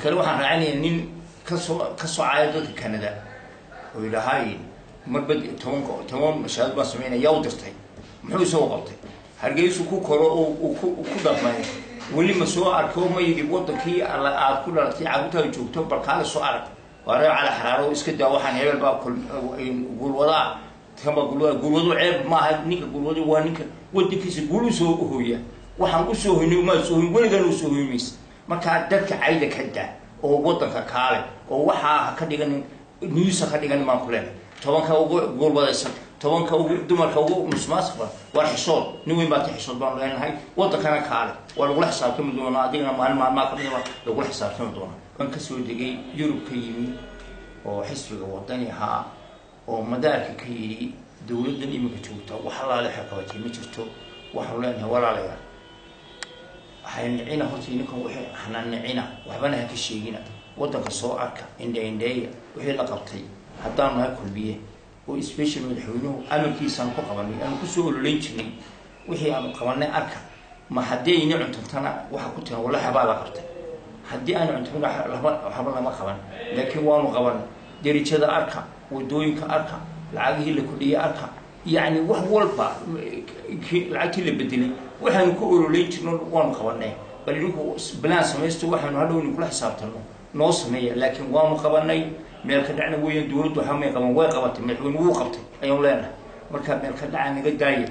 Kale waxaan raacinaya nin kasoo caaya dadka Canada oo yidhaahaa marba 10 mashaahid baan sameynaya. Yaa u dirtay? Muxuu isagu qabtay? Hargeysu ku koro oo ku dhaqmay weli ma soo arko? Ma yidhi wadankii alla aad ku dhalatay, carruurtaada joogto, bal kaale soo arag. Waa reer Cali Xaraaro. Iska daa waxaan hebel baa guulwadaa, kan baa guulwada. Guulwadu ceeb maaha. Ninka guulwadu waa ninka wadankiisa guul usoo hooya. Waxaan usoo hoynay umaa soo hoyn, weligaan usoo hoyn maysa. Markaa dadka cayda ka daa oo wadanka kaale oo waxaa ha ka dhiganin news, ha ka dhiganin baan ku leenahay. 10-ka ugu guulwadaysan, 10-ka ugu dumarka ugu musmaasqa, waa xishood. Nin weyn baa ta, xishood baanu leenahay. Wadankana kaale, waa lagula xisaabtami doonaa adigana. Maalin maalmaa kamid a lagula xisaabtami doonaa. Waan kasoo degay Yurub ka yimi oo xisbiga Wadani ahaa oo madaarka ka yidhi dowladdan iminka joogta wax allaale xaqabatay ma jirto. Waxaanu leenahay, walaalayaal, waxay nicina horta ninkan wixii hana nicina, waxbana ha ka sheegina. Waddanka soo arka, indha indheeya wixii la qabtay. Haddaanu nahay Kulmiye oo special madaxweynuhu amarkiisaanu ku qabanay, aanu kusoo ololeyn jirnay, wixii aanu qabanay arka. Ma haddii ayna cuntantana waxa ku tiran wallahi waxbaa la qabtay. Haddii aanu cuntamin, waxba lama qaban, laakiin waanu qabanay. Derijada arka, wadooyinka arka, lacagihii la kordhiyey arka, yacni wax walba, lacagtii la bedelay, waxaanu ku ololeyn jirno waanu qabanay. Bal idinku balaan samaysto, waxaanu hadhow idinkula xisaabtano noo sameeya, laakiin waanu qabanay. Meel ka dhacna weeyaan dowladdu waxba may qaban. Way qabatay, madaxweyne wuu qabtay ayaanu leenahay. Marka meel ka dhaca naga daaya.